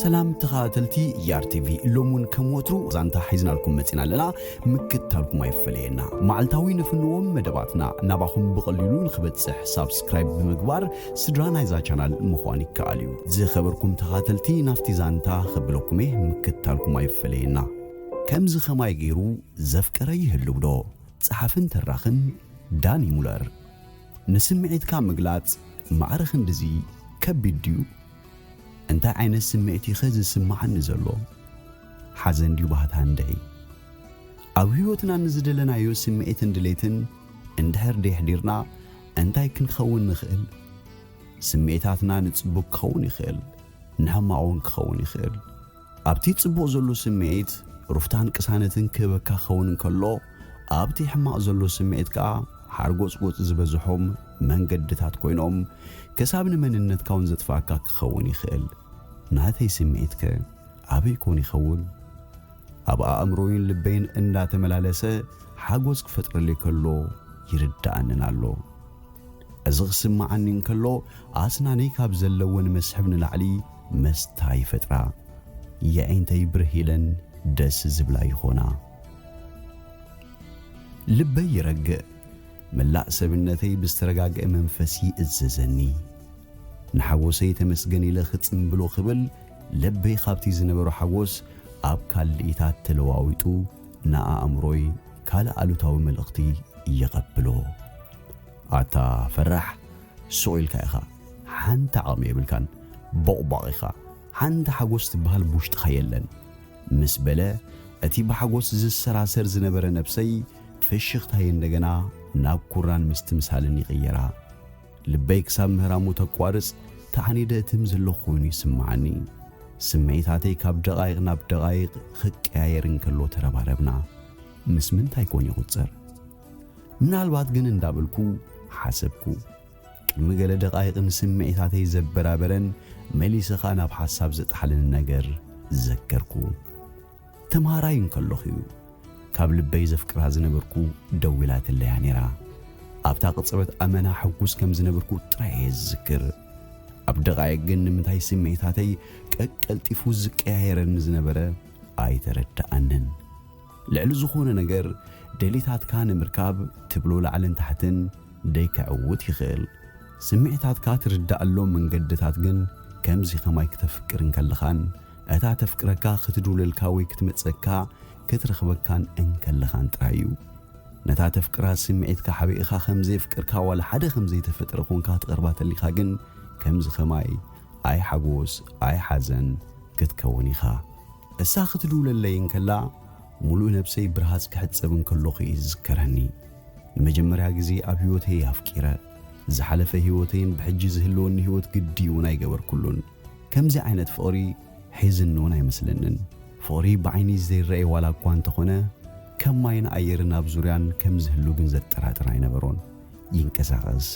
ሰላም ተኸታተልቲ ያር ቲቪ፣ ሎም እውን ከም ወትሩ ዛንታ ሒዝናልኩም መጺና ኣለና። ምክትታልኩም ኣይፈለየና። መዓልታዊ ንፍንዎም መደባትና ናባኹም ብቐሊሉ ንኽበጽሕ ሳብስክራይብ ብምግባር ስድራ ናይዛ ቻናል ምዃን ይከኣል እዩ። ዝኸበርኩም ተኸታተልቲ፣ ናብቲ ዛንታ ኸብለኩም እየ፣ ምክትታልኩም ኣይፈለየና። ከምዚ ኸማይ ገይሩ ዘፍቀረ ይህልው ዶ? ጸሓፍን ተራኽን ዳኒ ሙለር። ንስምዒትካ ምግላጽ ማዕረ ክንድዚ ከቢድ ድዩ? እንታይ ዓይነት ስምዒት እዩ ኸ ዝስምዓኒ ዘሎ? ሓዘን ድዩ ባህታ እንድዒ? ኣብ ህይወትና ንዝደለናዮ ስምዒትን ድሌትን እንድሕር ደይሕዲርና እንታይ ክንኸውን ንኽእል? ስምዒታትና ንጽቡቕ ክኸውን ይኽእል፣ ንሕማቕ እውን ክኸውን ይኽእል። ኣብቲ ጽቡቕ ዘሎ ስምዒት ሩፍታን ቅሳነትን ክህበካ ክኸውን እንከሎ፣ ኣብቲ ሕማቕ ዘሎ ስምዒት ከኣ ሓርጎጽጎጽ ዝበዝሖም መንገድታት ኮይኖም፣ ክሳብ ንመንነትካ እውን ዘጥፍኣካ ክኸውን ይኽእል። ናተይ ስምዒትከ ኣበይ ኮን ይኸውን? ኣብ ኣእምሮይን ልበይን እንዳተመላለሰ ሓጎስ ክፈጥረለይ ከሎ ይርድኣንን ኣሎ። እዚ ክስምዓኒ እንከሎ፣ ኣስናነይ ካብ ዘለወን መስሕብ ንላዕሊ መስታ ይፈጥራ። የዒንተይ ብርህ ኢለን ደስ ዝብላ ይኾና። ልበይ ይረግእ፣ መላእ ሰብነተይ ብዝተረጋግአ መንፈስ ይእዘዘኒ። ንሓጎሰይ ተመስገን ኢለ ክጽንብሎ ክብል፣ ልበይ ካብቲ ዝነበሮ ሓጎስ ኣብ ካልኢታት ተለዋዊጡ፣ ንኣእምሮይ ካልእ ኣሉታዊ መልእኽቲ ይቐብሎ። ኣታ ፈራሕ፣ ሱቕ ኢልካ ኢኻ፣ ሓንቲ ዓቕሚ የብልካን፣ ቦቕቧቕ ኢኻ፣ ሓንቲ ሓጎስ ትበሃል ብውሽጥኻ የለን፣ ምስ በለ፣ እቲ ብሓጎስ ዝሰራሰር ዝነበረ ነብሰይ፣ ፍሽኽታየ እንደገና ናብ ኩራን ምስትምሳልን ይቕየራ። ልበይ ክሳብ ምህራሙ ተቋርጽ፣ ተዓኒደ እትም ዘለኹ ኮይኑ ይስምዓኒ። ስምዒታተይ ካብ ደቓይቕ ናብ ደቓይቕ ክቀያየር እንከሎ ተረባረብና። ምስ ምንታይ ኮን ይቑጸር? ምናልባት ግን እንዳበልኩ ሓሰብኩ። ቅድሚ ገለ ደቓይቕ ንስምዒታተይ ዘበራበረን መሊሰ ኸኣ ናብ ሓሳብ ዘጥሓለኒ ነገር ዘከርኩ። ተምሃራይ እንከለኹ እዩ ካብ ልበይ ዘፍቅራ ዝነበርኩ ደዊላትለያ ነይራ። ኣብታ ቅጽበት ኣመና ሕጉስ ከም ዝነበርኩ ጥራይ እየ ዝዝክር። ኣብ ደቓይቕ ግን ንምንታይ ስምዒታተይ ቀቀልጢፉ ዝቀያየረኒ ዝነበረ ኣይተረድኣንን። ልዕሊ ዝኾነ ነገር ደሌታትካ ንምርካብ ትብሎ ላዕልን ታሕትን ደይከዕውት ይኽእል። ስምዒታትካ ትርዳኣሎም መንገድታት ግን ከምዚ ኸማይ ክተፍቅር እንከለኻን እታ ተፍቅረካ ክትድውለልካ ወይ ክትመጸካ ክትረኽበካን እንከለኻን ጥራይ እዩ። ነታ ተፍቅራ ስምዒትካ ሓቢእኻ ከም ዘየፍቅርካ ዋላ ሓደ ከም ዘይተፈጥረ ኮንካ ክትቐርባ ተሊኻ ግን ከምዚ ኸማይ ኣይ ሓጎስ ኣይ ሓዘን ክትከውን ኢኻ። እሳ ክትድውለለይ እንከላ፣ ምሉእ ነብሰይ ብርሃጽ ክሕጸብ እንከለኹ እዩ ዝዝከረኒ። ንመጀመርያ ግዜ ኣብ ህይወተይ ኣፍቂረ። ዝሓለፈ ህይወተይን ብሕጂ ዝህልወኒ ህይወት ግዲ እውን ኣይገበርኩሉን። ከምዚ ዓይነት ፍቕሪ ሒዝኒ እውን ኣይመስለንን። ፍቕሪ ብዓይኒ ዘይረኣይ ዋላ እኳ እንተኾነ፣ ከም ማይን ኣየርን ኣብ ዙርያን ከም ዝህሉ ግን ዘጠራጥር ኣይነበሮን። ይንቀሳቐስ፣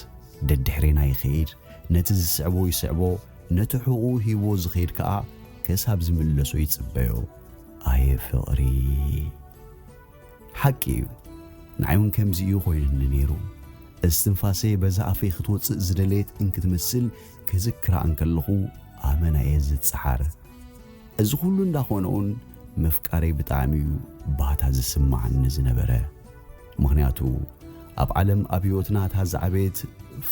ደድሕሬና ይኸይድ፣ ነቲ ዝስዕቦ ይስዕቦ፣ ነቲ ሕቑኡ ሂብዎ ዝኸይድ ከኣ ክሳብ ዝምለሶ ይጽበዮ። ኣየ ፍቕሪ! ሓቂ እዩ፣ ንዓይ እውን ከምዚ እዩ ኮይኑኒ ነይሩ። እስትንፋሰይ በዛ ኣፈይ ክትወጽእ ዝደለየት እንክትመስል ክዝክራ እንከለኹ ኣመና እየ ዝጸሓር። እዚ ኩሉ እንዳኾነ እውን ምፍቃረይ ብጣዕሚ እዩ ባህታ ዝስምዓኒ ዝነበረ። ምኽንያቱ ኣብ ዓለም ኣብ ህይወትና እታ ዝዓበየት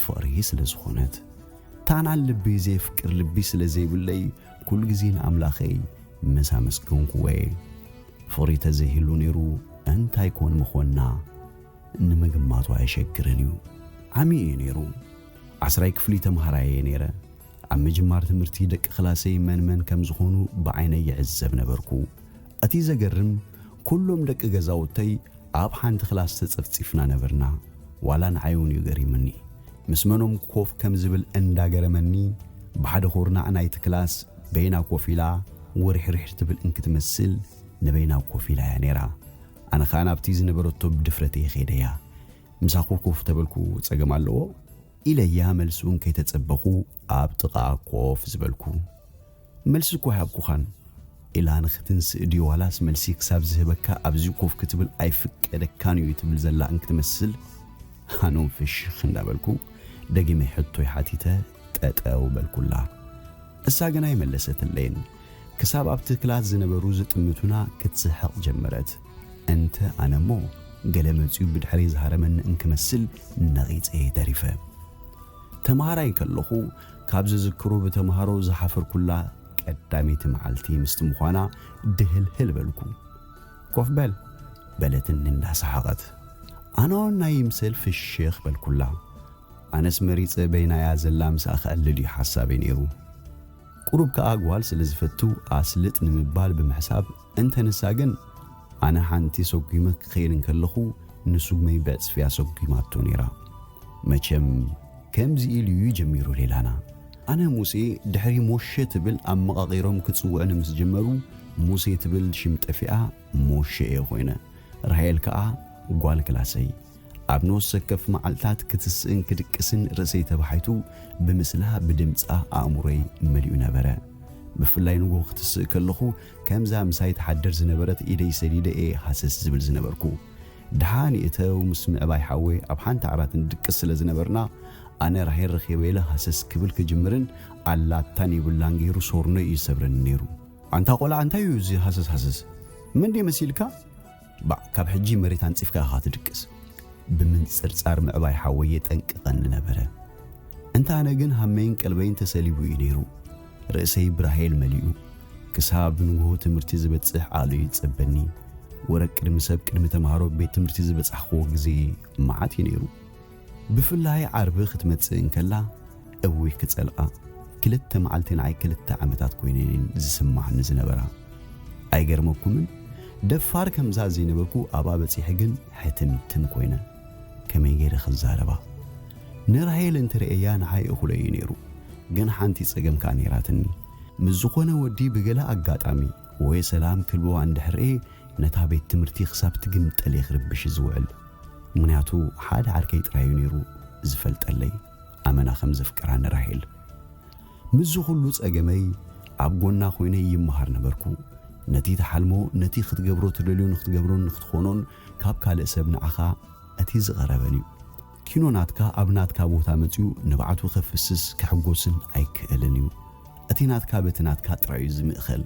ፍቕሪ ስለ ዝኾነት። ታናን ልቢ ዘየፍቅር ልቢ ስለ ዘይብለይ ኩሉ ግዜ ንኣምላኸይ ምስ ኣመስገንኩዎ እየ። ፍቕሪ ተዘይህሉ ነይሩ እንታይ ኮን ምኾንና ንምግማቱ ኣየሸግርን እዩ። ዓሚ እዩ ነይሩ። ዓስራይ ክፍሊ ተምሃራይ እየ ነይረ። ኣብ ምጅማር ትምህርቲ ደቂ ክላሰይ መን መን ከም ዝኾኑ ብዓይነይ ይዕዘብ ነበርኩ። እቲ ዘገርም ኩሎም ደቂ ገዛውተይ ኣብ ሓንቲ ክላስ ተጸፍጺፍና ነበርና። ዋላ ንዓይ እውን እዩ ገሪሙኒ። ምስ መኖም ኮፍ ከም ዝብል እንዳገረመኒ ብሓደ ኩርናዕ ናይቲ ክላስ በይና ኮፍ ኢላ ውርሕርሕ ትብል እንክትመስል ንበይና ኮፍ ኢላ እያ ነይራ። ኣነ ኸኣ ናብቲ ዝነበረቶ ብድፍረት እየ ኸይደያ። ምሳኹ ኮፍ ተበልኩ ጸገም ኣለዎ? ኢለያ መልሱ እንከይተጸበኹ ኣብ ጥቓኣ ኮፍ ዝበልኩ። መልሲ እኮ ኣይሃብኩኻን። ኢላ ንኽትንስእ ድዩ ዋላስ መልሲ ክሳብ ዝህበካ ኣብዚ ኮፍ ክትብል ኣይፍቀደካን እዩ ትብል ዘላ እንክትመስል፣ ኣነውን ፍሽኽ እንዳበልኩ ደጊመ ሕቶይ ሓቲተ ጠጠው በልኩላ። እሳ ግን ኣይመለሰትለይን። ክሳብ ኣብቲ ክላስ ዝነበሩ ዝጥምቱና ክትስሕቕ ጀመረት። እንተ ኣነሞ ገለ መጺኡ ብድሕሪ ዝሃረመኒ እንክመስል ነቒጸ ተሪፈ። ተምሃራይ ከለኹ ካብ ዝዝክሩ ብተምሃሮ ዝሓፈርኩላ ቀዳመይቲ መዓልቲ ምስቲ ምዃና ድህልህል በልኩ። "ኮፍ በል" በለትኒ እንዳሰሓቐት። ኣነውን ናይ ይምሰል ፍሽኽ በልኩላ። ኣነስ መሪጸ በይናያ ዘላ ምስኣ ክዕልል እዩ ሓሳበይ ነይሩ። ቁሩብ ከኣ ጓል ስለ ዝፈቱ ኣስልጥ ንምባል ብምሕሳብ፣ እንተ ንሳ ግን ኣነ ሓንቲ ሰጒመ ክኸይድ እንከለኹ ንስጉመይ ብዕጽፊ ኣሰጒማቶ ነይራ። መቸም ከምዚ ኢሉ እዩ ጀሚሩ ሌላና። ኣነ ሙሴ ድሕሪ ሞሼ ትብል ኣመቓቒሮም ክጽውዑኒ ምስ ጀመሩ፣ ሙሴ ትብል ሽም ጠፊኣ ሞሼ እየ ኮይነ። ራሄል ከኣ ጓል ክላሰይ። ኣብ ንወሰከፍ መዓልታት ክትስእን ክድቅስን ርእሰይ ተባሒቱ ብምስላ ብድምጻ ኣእምሮይ መሊኡ ነበረ። ብፍላይ ንግሆ ክትስእ ከለኹ ከምዛ ምሳይ ትሓድር ዝነበረት ኢደይ ሰዲደ እየ ሃሰስ ዝብል ዝነበርኩ። ደሓን ይእተው ምስ ምዕባይ ሓወይ ኣብ ሓንቲ ዓራት ንድቅስ ስለ ዝነበርና ኣነ ራሄል ረኺበ ኢለ ሃሰስ ክብል ክጅምርን ኣላታን የብላን ገይሩ ሶርኖይ እዩ ዝሰብረኒ ነይሩ። "ኣንታ ቆልዓ እንታይ እዩ እዚ ሃሰስ ሃሰስ? መን ድየ መሲልካ?" "ባዕ ካብ ሕጂ መሬት ኣንጺፍካ ኢኻ ትድቅስ" ብምንጽርጻር ምዕባይ ሓወይ የጠንቅቐኒ ነበረ። እንተ ኣነ ግን ሃመይን ቀልበይን ተሰሊቡ እዩ ነይሩ። ርእሰይ ብራሄል መሊኡ። ክሳብ ንግሆ ትምህርቲ ዝበጽሕ ኣሉ ይጸበኒ። ወረቅ ቅድሚ ሰብ ቅድሚ ተምሃሮ ቤት ትምህርቲ ዝበጻሕክዎ ግዜ መዓት እዩ ነይሩ። ብፍላይ ዓርቢ ክትመጽእ እንከላ እውይ ክጸልኣ። ክልተ መዓልቲ ንዓይ ክልተ ዓመታት ኮይነን ዝስማዓኒ ዝነበራ። ኣይገርመኩምን? ደፋር ከምዛ ዘይነበርኩ ኣብኣ በጺሐ ግን ሕትምትም ኮይነ። ከመይ ገይረ ክዛረባ? ንራሄል እንትርእያ ንዓይ እኹለይ እዩ ነይሩ። ግን ሓንቲ ጸገም ከኣ ነይራትኒ። ምስ ዝኾነ ወዲ ብገለ ኣጋጣሚ ወይ ሰላም ክልበዋ እንድሕር ርእየ ነታ ቤት ትምህርቲ ክሳብ ትግምጠል እየ ክርብሽ ዝውዕል። ምኽንያቱ ሓደ ዓርከይ ጥራይ እዩ ነይሩ ዝፈልጠለይ ኣመና ከም ዘፍቅራ ንራሄል። ምስዚ ኩሉ ጸገመይ ኣብ ጎና ኮይነ ይመሃር ነበርኩ። ነቲ ትሓልሞ፣ ነቲ ክትገብሮ ትደልዮ ንክትገብሮን ንክትኾኖን ካብ ካልእ ሰብ ንዓኻ እቲ ዝቐረበን እዩ። ኪኖ ናትካ ኣብ ናትካ ቦታ መጺኡ ንብዓቱ ከፍስስ ክሕጎስን ኣይክእልን እዩ። እቲ ናትካ በቲ ናትካ ጥራይ እዩ ዝምእኸል።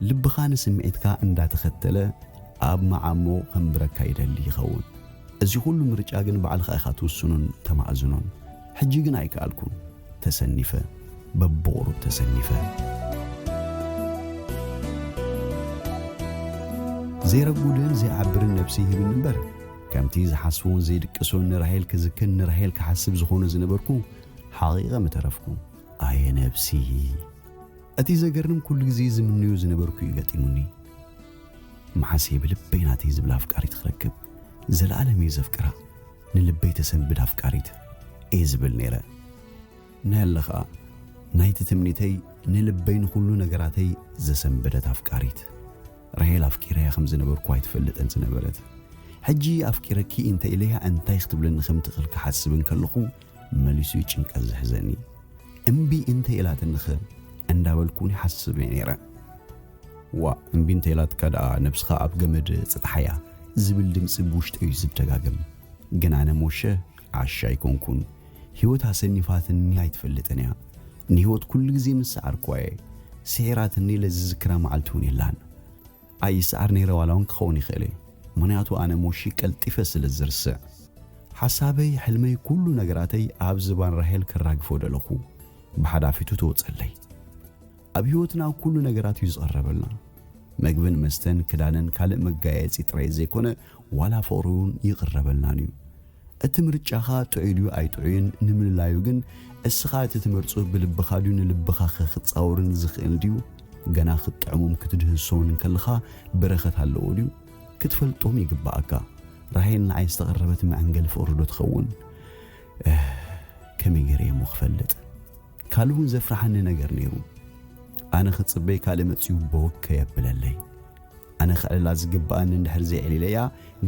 ልብኻ ንስምዒትካ እንዳተኸተለ ኣብ መዓሞ ከንብረካ ይደሊ ይኸውን። እዚ ኩሉ ምርጫ ግን ባዕልኻ ኢኻ ትውስኖን ተማእዝኖን። ሕጂ ግን ኣይከኣልኩን። ተሰኒፈ። በብቑሩብ ተሰኒፈ። ዘይረጉድን ዘይዓብርን ነብሲ ይህብኒ እምበር፣ ከምቲ ዝሓስቦን ዘይድቅሶን ንራሄል ክዝክን ንራሄል ክሓስብ ዝኾነ ዝነበርኩ ሓቒቐ ምተረፍኩ። ኣየ ነብሲ! እቲ ዘገርም ኩሉ ግዜ ዝምንዮ ዝነበርኩ እዩ ገጢሙኒ። መዓስ እየ ብልበይ ናተይ ዝብላ ኣፍቃሪት ክረክብ? ዘለኣለም እየ ዘፍቅራ። ንልበይ ተሰንብድ ኣፍቃሪት እየ ዝብል ነይረ። ነለ ኸኣ ናይቲ ትምኒተይ ንልበይ ንኹሉ ነገራተይ ዘሰንበደት ኣፍቃሪት። ራሄል ኣፍቂረያ ከም ዝነበርኩ ኣይትፈልጥን ዝነበረት። ሕጂ ኣፍቂረኪ እንተ ኢለያ እንታይ ክትብለኒ ከም ትኽእል ክሓስብ እንከለኹ መሊሱ እዩ ጭንቀት ዝሕዘኒ። እምቢ እንተ ኢላትኒኸ እንዳበልኩን ይሓስብ እየ ነይረ። ዋእ፣ እምቢ እንተ ኢላትካ ደኣ ነብስኻ ኣብ ገመድ ጽጥሓያ ዝብል ድምጺ ብውሽጠይ እዩ ዝደጋገም። ግን ኣነ ሞሸ ዓሻ ኣይኮንኩን። ህይወት ኣሰኒፋትኒ ኣይትፈልጥን እያ። ንህይወት ኩሉ ግዜ ምስ ሰዓርኩዋ እየ። ስዒራትኒ ለዝዝክራ መዓልቲ እውን የላን። ኣይሰዓር ነይረ ዋላ እውን ክኸውን ይኽእል እየ። ምኽንያቱ ኣነ ሞሺ ቀልጢፈ ስለ ዝርስዕ። ሓሳበይ፣ ሕልመይ፣ ኩሉ ነገራተይ ኣብ ዝባን ራሄል ከራግፎ ደለኹ። ብሓዳፊቱ ትወጸለይ። ኣብ ህይወትና ኩሉ ነገራት እዩ ዝቐረበልና። መግብን መስተን፣ ክዳንን ካልእ መጋየጺ ጥራይ ዘይኮነ፣ ዋላ ፍቕሪ እውን ይቕረበልናን እዩ። እቲ ምርጫኻ ጥዑይ ድዩ ኣይጥዑይን ንምልላዩ ግን፣ እስኻ እቲ ትመርጾ ብልብኻ ድዩ ንልብኻ ኸ ክጻወርን ዝኽእል ድዩ? ገና ክትጥዕሞም ክትድህሶምን እንከለኻ በረኸት ኣለዎ ድዩ? ክትፈልጦም ይግብኣካ። ራሄል ንዓይ ዝተቐረበት መዐንገሊ ፍቕሪ ዶ ትኸውን? እህ፣ ከመይ ገይረ እየ እሞ ክፈልጥ? ካልእ እውን ዘፍርሓኒ ነገር ነይሩ። ኣነ ክጽበይ ካልእ መጺኡ ቦክ ከየብለለይ። ኣነ ከዕልላ ዝግብኣኒ እንድሕር ዘየዕሊለያ፣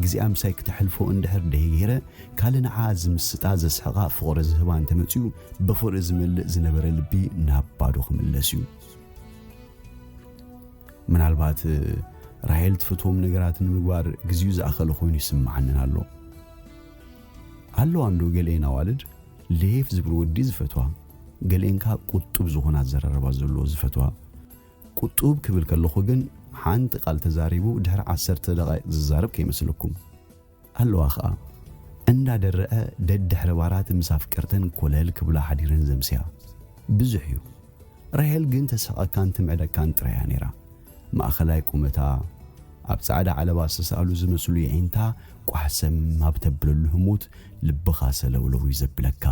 ግዜኣ ምሳይ ክተሕልፎ እንድሕር ደይገይረ፣ ካልእ ንዓ ዝምስጣ፣ ዘስሕቓ፣ ፍቕሪ ዝህባ እንተመጺኡ፣ ብፍቕሪ ዝመልእ ዝነበረ ልቢ ናብ ባዶ ክምለስ እዩ። ምናልባት ራሄል ትፈትዎም ነገራት ንምግባር ግዜኡ ዝኣኸለ ኮይኑ ይስምዓንን ኣሎ። ኣለዋ እንዶ ገሊኤን ኣዋልድ ሌፍ ዝብል ወዲ ዝፈትዋ፣ ገሊኤን ከኣ ቁጡብ ዝኾነ ኣዘራርባ ዘለዎ ዝፈትዋ። ቁጡብ ክብል ከለኹ ግን ሓንቲ ቃል ተዛሪቡ ድሕሪ ዓሰርተ ደቓይቕ ዝዛረብ ከይመስለኩም። ኣለዋ ኸኣ እንዳደረዐ ደድሕሪ ባራት ምስ ኣፍቀርተን ኮለል ክብላ ሓዲረን ዘምስያ ብዙሕ እዩ። ራሄል ግን ተስሕቐካን ትምዕደካን ጥራይ እያ ነይራ። ማእኸላይ ቁመታ፣ ኣብ ጻዕዳ ዓለባ ዝተሳእሉ ዝመስሉ የዒንታ ቋሕሰም ኣብ ተብለሉ ህሞት ልብኻ ሰለውለው እዩ ዘብለካ።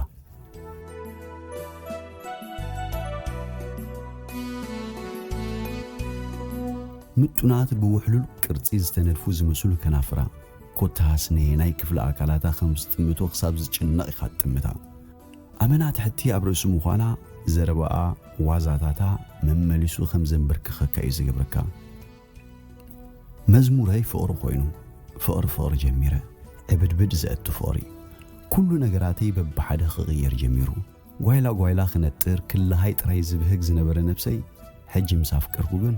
ምጡናት ብውሕሉል ቅርጺ ዝተነድፉ ዝመስሉ ከናፍራ፣ ኮታስ ነየናይ ክፍሊ ኣካላታ ከም ዝጥምቶ ክሳብ ዝጭነቕ ኢኻ ትጥምታ። ኣመና ትሕቲ ኣብ ርእሱ ምዃና፣ ዘረባኣ፣ ዋዛታታ መመሊሱ ከም ዘንበርክኸካ እዩ ዝገብረካ። መዝሙረይ ፍቕሪ ኮይኑ፣ ፍቕሪ ፍቕሪ ጀሚረ። ዕብድብድ ዘእቱ ፍቕሪ። ኩሉ ነገራተይ በብሓደ ክቕየር ጀሚሩ። ጓይላ ጓይላ ክነጥር ክለሃይ ጥራይ ዝብህግ ዝነበረ ነብሰይ፣ ሕጂ ምስ ኣፍቀርኩ ግን፣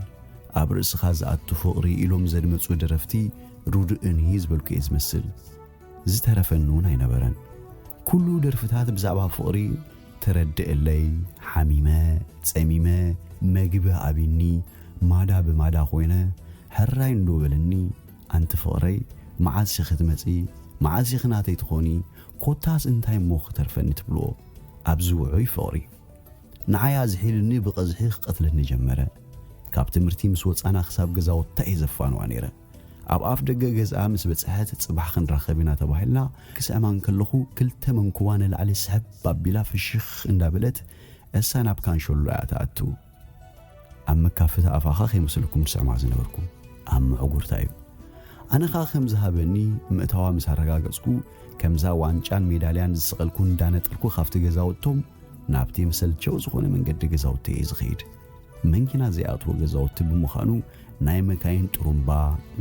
ኣብ ርእስኻ ዝኣቱ ፍቕሪ ኢሎም ዘድመጹ ደረፍቲ ርዱእኒ ዝበልኩ እየ ዝመስል። ዝተረፈኒ እውን ኣይነበረን። ኩሉ ደርፍታት ብዛዕባ ፍቕሪ ተረድእለይ፣ ሓሚመ፣ ጸሚመ፣ መግቢ ኣቢኒ፣ ማዳ ብማዳ ኮይነ፣ ሕራይ እንዶ በለኒ፣ ኣንቲ ፍቕረይ፣ መዓስ ኢኺ ትመጺ? መዓስ ኢኺ ናተይ ትኾኒ? ኮታስ እንታይ እሞ ክተርፈኒ ትብልዎ? ኣብዚ ውዑይ ፍቕሪ። ንዓይ ኣዝሒሉኒ ብቐዝሒ ክቐትለኒ ጀመረ። ካብ ትምህርቲ ምስ ወጻና ክሳብ ገዛውታ እየ ዘፋንዋ ነይረ። ኣብ ኣፍ ደገ ገዝኣ ምስ በጽሐት ጽባሕ ክንራኸብ ኢና ተባሂልና ክስዕማ እንከለኹ ክልተ መንኩባ ንላዕሊ ስሕብ ኣቢላ ፍሽኽ እንዳበለት እሳ ናብ ካንሸሎ እያ ትኣቱ። ኣብ መካፈቲ ኣፋኻ ከይመስለኩም ዝስዕማ ዝነበርኩ ኣብ ምዕጉርታ እዩ። ኣነ ኸኣ ከም ዝሃበኒ ምእታዋ ምስ ኣረጋገጽኩ ከምዛ ዋንጫን ሜዳልያን ዝሰቐልኩ እንዳነጠርኩ ካብቲ ገዛውቶም ናብቲ መሰልቸው ዝኾነ መንገዲ ገዛውቲ እየ ዝኸይድ። መንኪና ዘይኣትዎ ገዛውቲ ብምዃኑ ናይ መካይን ጥሩምባ፣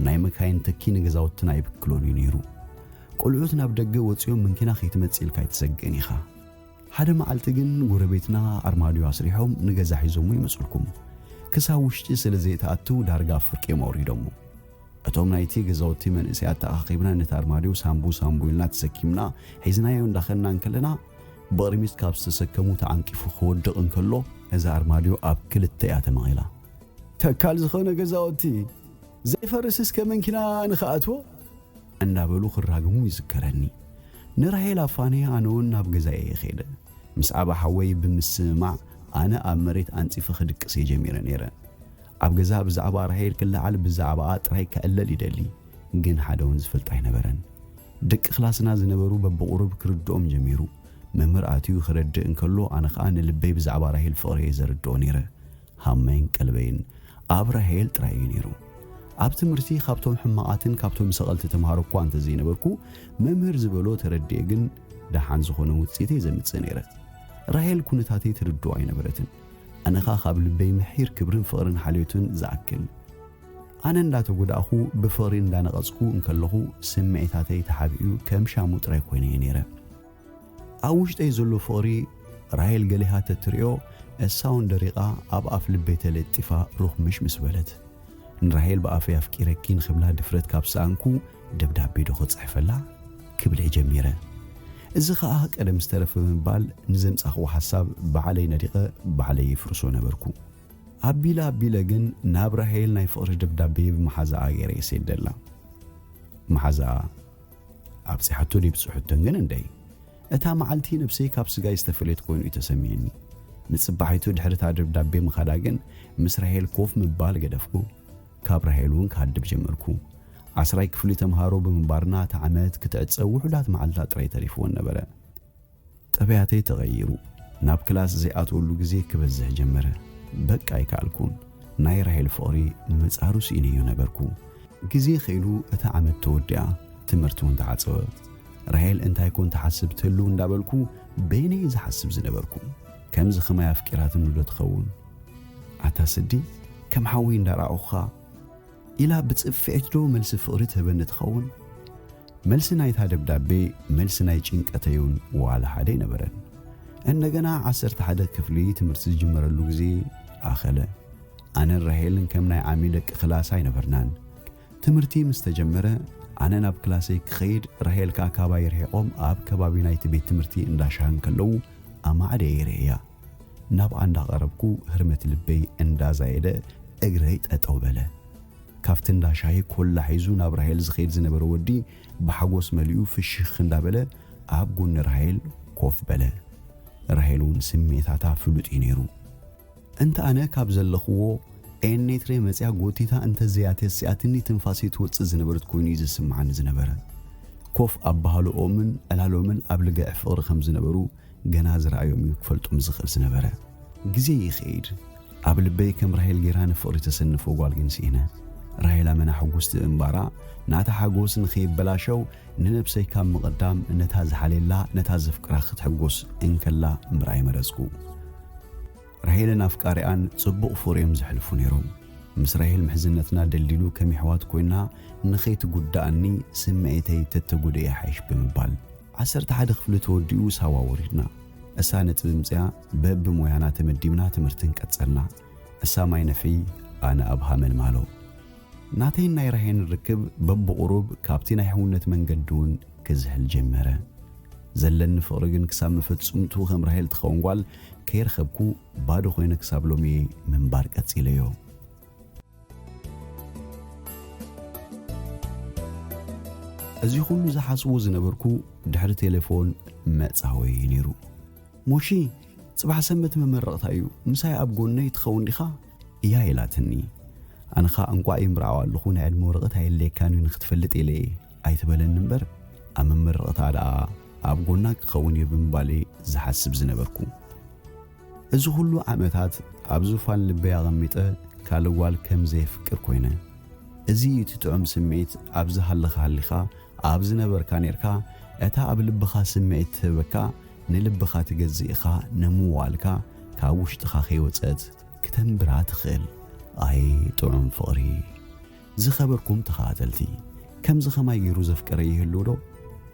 ናይ መካይን ተኪ ንገዛውትና ይብክሎን እዩ ነይሩ። ቆልዑት ናብ ደገ ወጺኦም መንኪና ከይትመጽእ ኢልካ ኣይትሰግእን ኢኻ። ሓደ መዓልቲ ግን ጎረቤትና ኣርማድዮ ኣስሪሖም ንገዛ ሒዞሞ ይመጹልኩም። ክሳብ ውሽጢ ስለ ዘይተኣትው ዳርጋ ኣብ ፍርቂ እዮም ኣውሪዶሞ። እቶም ናይቲ ገዛውቲ መንእሰያት ተኣኻኺብና ነቲ ኣርማድዮ ሳምቡ ሳምቡ ኢልና ተሰኪምና ሒዝናዮ እንዳኸድና እንከለና ብቕድሚት ካብ ዝተሰከሙ ተዓንቂፉ ክወድቕ እንከሎ እዛ ኣርማድዮ ኣብ ክልተ እያ ተመቒላ። ተካል ዝኾነ ገዛውቲ ዘይፈርስ እስከ መንኪና ንኽኣትዎ እንዳበሉ ክራግሙ ይዝከረኒ። ንራሄል ኣፋንየ ኣነ እውን ናብ ገዛየ እየ ከይደ። ምስ ዓባ ሓወይ ብምስምማዕ ኣነ ኣብ መሬት ኣንጺፈ ክድቅስ እየ ጀሚረ ነይረ። ኣብ ገዛ ብዛዕባ ራሄል ክለዓል ብዛዕባኣ ጥራይ ክዕለል ይደሊ፣ ግን ሓደ እውን ዝፈልጥ ኣይነበረን። ደቂ ክላስና ዝነበሩ በብቑሩብ ክርድኦም ጀሚሩ። መምህር ኣትዩ ክረድእ እንከሎ ኣነ ኸኣ ንልበይ ብዛዕባ ራሄል ፍቕሪ እየ ዘርድኦ ነይረ። ሃመይን ቀልበይን ኣብ ራሄል ጥራይ እዩ ነይሩ። ኣብ ትምህርቲ ካብቶም ሕማቓትን ካብቶም ሰቐልቲ ተምሃሮ እኳ እንተዘይነበርኩ፣ መምህር ዝበሎ ተረዲኤ ግን ደሓን ዝኾነ ውጽኢት እየ ዘምጽእ ነይረ። ራሄል ኩነታተይ ትርድኦ ኣይነበረትን። ኣነ ኸኣ ካብ ልበይ ምሒር ክብርን ፍቕርን ሓልዮትን ዝኣክል። ኣነ እንዳተጎዳእኹ ብፍቕሪ እንዳነቐጽኩ እንከለኹ ስምዒታተይ ተሓቢኡ ከም ሻሙ ጥራይ ኮይነ እየ ነይረ። ኣብ ውሽጠይ ዘሎ ፍቕሪ ራሄል ገሊሃ ተትሪኦ እሳ እውን ደሪቓ ኣብ ኣፍ ልበይ ተለጢፋ ሩኽምሽ ምስ በለት። ንራሄል ብኣፈይ ኣፍቂረኪ ንኽብላ ድፍረት ካብ ሰኣንኩ ደብዳቤ ዶ ክጽሕፈላ ክብል እየ ጀሚረ። እዚ ኸኣ ቀደም ዝተረፈ ብምባል ንዘምጻኽዎ ሓሳብ ባዕለይ ነዲቐ ባዕለይ ይፍርሶ ነበርኩ። ኣቢለ ኣቢለ ግን ናብ ራሄል ናይ ፍቕሪ ደብዳቤ ብመሓዛኣ ገይረ እየ ሰደላ። መሓዛኣ ኣብጺሓቶ ድዩ ብጽሑቶን ግን እንደይ። እታ መዓልቲ ነብሰይ ካብ ስጋይ ዝተፈለየት ኮይኑ እዩ ተሰሚዕኒ። ንጽባሒቱ ድሕሪ እታ ደብዳቤ ምኻዳ ግን ምስ ራሄል ኮፍ ምባል ገደፍኩ። ካብ ራሄል እውን ክሃድም ጀመርኩ። ዓስራይ ክፍሊ ተምሃሮ ብምንባርና እታ ዓመት ክትዕጸ ውሑዳት መዓልታት ጥራይ ተሪፍወን ነበረ። ጠባያተይ ተቐይሩ። ናብ ክላስ ዘይኣትወሉ ግዜ ክበዝሕ ጀመረ። በቃ ኣይከኣልኩን። ናይ ራሄል ፍቕሪ ምጻሩ ስኢነዮ ነበርኩ። ግዜ ኸይዱ እታ ዓመት ተወዲኣ፣ ትምህርቲ እውን ተዓጸወ። ራሄል እንታይ ኮን ትሓስብ ትህሉ እንዳበልኩ በይነይ ዝሓስብ ዝነበርኩ። ከምዚ ኸማይ ኣፍቂራትኒ ዶ ትኸውን? ኣታ ስዲ፣ ከም ሓወይ እንዳረኣኹኻ ኢላ ብጽፍዒት ዶ መልሲ ፍቕሪ ትህበኒ ትኸውን? መልሲ ናይታ ደብዳቤ፣ መልሲ ናይ ጭንቀተይ እውን ዋላ ሓደ ኣይነበረን። እንደገና ዓሰርተ ሓደ ክፍሊ ትምህርቲ ዝጅመረሉ ግዜ ኣኸለ። ኣነን ራሄልን ከም ናይ ዓሚ ደቂ ክላስ ኣይነበርናን። ትምህርቲ ምስ ተጀመረ፣ ኣነ ናብ ክላሰይ ክኸይድ፣ ራሄል ከኣ ካባይ ርሒቖም ኣብ ከባቢ ናይቲ ቤት ትምህርቲ እንዳ ሻሂ እንከለዉ ኣማዕደ የርእያ። ናብኣ እንዳቐረብኩ ህርመት ልበይ እንዳዛየደ እግረይ ጠጠው በለ። ካብቲ እንዳ ሻሂ ኮላ ሒዙ ናብ ራሄል ዝኸይድ ዝነበረ ወዲ ብሓጎስ መሊኡ ፍሽኽ እንዳበለ ኣብ ጎኒ ራሄል ኮፍ በለ። ራሄል እውን ስምዒታታ ፍሉጥ እዩ ነይሩ። እንተ ኣነ ካብ ዘለኽዎ ኤኔትሬ መጽያ ጎቲታ እንተዘያተስያትኒ ትንፋሰይ ትወጽእ ዝነበረት ኮይኑ እዩ ዝስምዓኒ ዝነበረ። ኮፍ ኣባህልኦምን ዕላሎምን ኣብ ልግዕ ፍቕሪ ከም ዝነበሩ ገና ዝረኣዮም እዩ ክፈልጦም ዝኽእል ዝነበረ። ግዜ ይኸይድ። ኣብ ልበይ ከም ራሄል ጌራ ንፍቕሪ ተሰንፎ ጓል ግን ስኢነ። ራሄል ኣመና ሕጉስቲ እምባራ ናታ ሓጎስ ንኸይበላሸው ንነብሰይ ካብ ምቕዳም ነታ ዝሓልየላ ነታ ዘፍቅራ ክትሕጎስ እንከላ ምርኣይ መረጽኩ። ራሄልን ኣፍቃሪኣን ጽቡቕ ፍቕሪ እዮም ዘሕልፉ ነይሮም። ምስ ራሄል ምሕዝነትና ደልዲሉ ከም የሕዋት ኮይና ንኸይትጉዳኣኒ ስምዒተይ ተተጉድእ ይሓይሽ ብምባል ዓሰርተ ሓደ ክፍሊ ተወዲኡ ሳዋ ወሪድና። እሳ ነጥቢ ምጽያ በብሞያና ተመዲብና ትምህርቲ ንቀጸልና። እሳ ማይ ነፍሒ፣ ኣነ ኣብ ሃመልማሎ። ናተይን ናይ ራሄን ርክብ በብቑሩብ ካብቲ ናይ ሕውነት መንገዲ እውን ክዝሕል ጀመረ። ዘለኒ ፍቕሪ ግን ክሳብ መፈጽምቱ ከም ራሄል ትኸውን ጓል ከይረኸብኩ ባዶ ኮይነ ክሳብ ሎሚ ምንባር ቀጺለዮ። እዚ ኩሉ ዝሓስቦ ዝነበርኩ ድሕሪ ቴሌፎን መጻወዪ ነይሩ። "ሞሺ፣ ጽባሕ ሰንበት መመረቕታ እዩ፣ ምሳይ ኣብ ጎነይ ትኸውን ዲኻ?" እያ ኢላትኒ። ኣነ ኸኣ እንቋዕ ይምርዓው ኣለኹ፣ ናይ ዕድመ ወረቐት ኣየድልየካን እዩ ንኽትፈልጥ ኢለ እየ ኣይትበለኒ እምበር፣ ኣብ መመረቕታ ደኣ ኣብ ጎና ክኸውን እየ ብምባል እየ ዝሓስብ ዝነበርኩ። እዚ ኩሉ ዓመታት ኣብ ዙፋን ልበይ ኣቐሚጠ ካልእ ጓል ከም ዘየፍቅር ኮይነ። እዚ እዩ እቲ ጥዑም ስምዒት፣ ኣብዚ ሃለኻ ሃሊኻ፣ ኣብ ዝነበርካ ኔርካ፣ እታ ኣብ ልብኻ ስምዒት ትህበካ፣ ንልብኻ ትገዝእ ኢኻ፣ ንምዋልካ ካብ ውሽጥኻ ከይወጸት ክተንብራ ትኽእል። ኣይ ጥዑም ፍቕሪ። ዝኸበርኩም ተኸታተልቲ፣ ከምዚ ኸማይ ገይሩ ዘፍቀረ ይህሉ ዶ?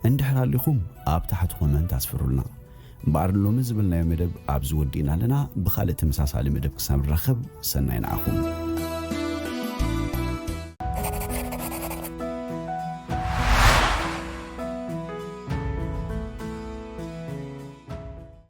እንድሕር ኣሊኹም ኣብ ታሕቲ ኮመንት ኣስፍሩልና። እምበኣር ሎሚ ዝብልናዮ መደብ ኣብዚ ወዲእና ኣለና። ብኻልእ ተመሳሳሊ መደብ ክሳብ ንራኸብ ሰናይ ንዓኹም።